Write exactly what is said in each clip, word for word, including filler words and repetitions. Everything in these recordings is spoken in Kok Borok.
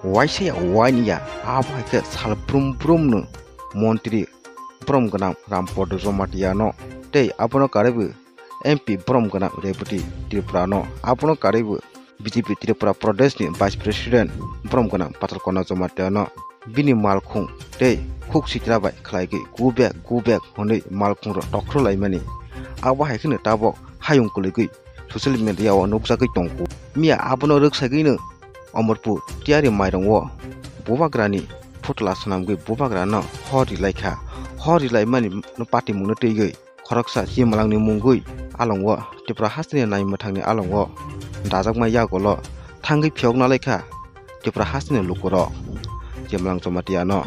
Waisa ya waini ya, abo hai khe sal brum brum no montri borom gwnang Rampada Jamatia no tei abono karwi bo M P borom gwnang Rebati Tripura no, abono karwi bo B J P Tripura Pradesh ni Vice President borom gwnang Patal Kona Jamatia no bini malkhung tei khuk sitra bai khlaigwi go back, go back hwnwi malkhung rok tokhro laimani. Abo hai kheno tabok hayung kwlwigwi social media o nukjagwi tongkhu. Miya abono rwksagwino Amarpur tiyari mairung o bubagrani phutla swnamgwi bubagrano hor rilaikha. Hor rilaimani patimungno twigwi khoroksa Chimalangni mungwi alongo Tripura hasteni naimwthangni alongo dajakma yagolo thangwi phiyokna laikha Tripura hasteni lukurok Chimalang Jamatia no.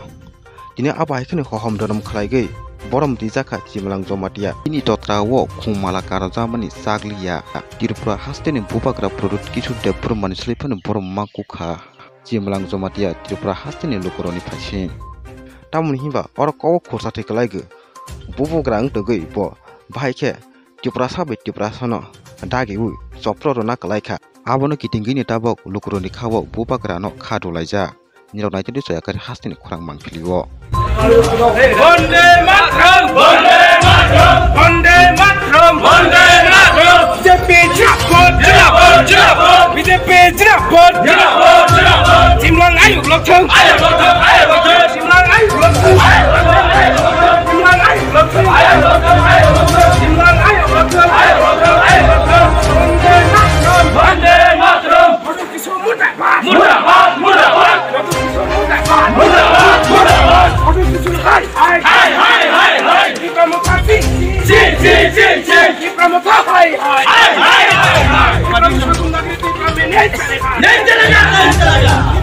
Tini abo hai kheno hohom donom khlaigwi borom rijakha Chimalang Jamatia. Bini totra o khumala karajamani chakliya. Tripura hasteni bubagra Pradyut Kishore Debbarmani swlaiphano borom ma kukha Chimalang Jamatia Tripura hasteni lukurokni phaising. Tamoni hinba oro kok khorsa thwi kwlaigwi bubagra wng togwi bo bahai khe Tiprasa bai Tiprasano dagiwi chopro rwna kwlaikha. Abono kitingwini tabok lukurokni khao bubagrano kha dolaijak. Nirok naitodi soyakari hasteni khorang mangpilio. Vande Mataram! Vande Mataram! Vande Mataram! Vande Mataram! B J P Jinabad! Jinabad! Jinabad! B J P Jinabad! Jinabad! Jinabad! Chimalang ayuk lokthung! Ayuk lokthung! Ayuk lokthung! Chimalang ayuk lokthung! Ayuk lokthung! Chimalang ayuk lokthung! Ayuk lokthung! Chimalang ayuk lokthung! Ayuk lokthung! Ayuk lokthung! Vande Mataram! Vande Mataram! Murdabad! Murdabad! Murdabad! Murdabad! Murdabad! Hai! Hai! Hai! Hai! Hai! Tipra Motha! Jai! Jai! Jai! Jai! Tipra Motha! Hai! Hai! Hai! Hai! Hai! Tipra Motha! Nahi chalega! Nahi chalega!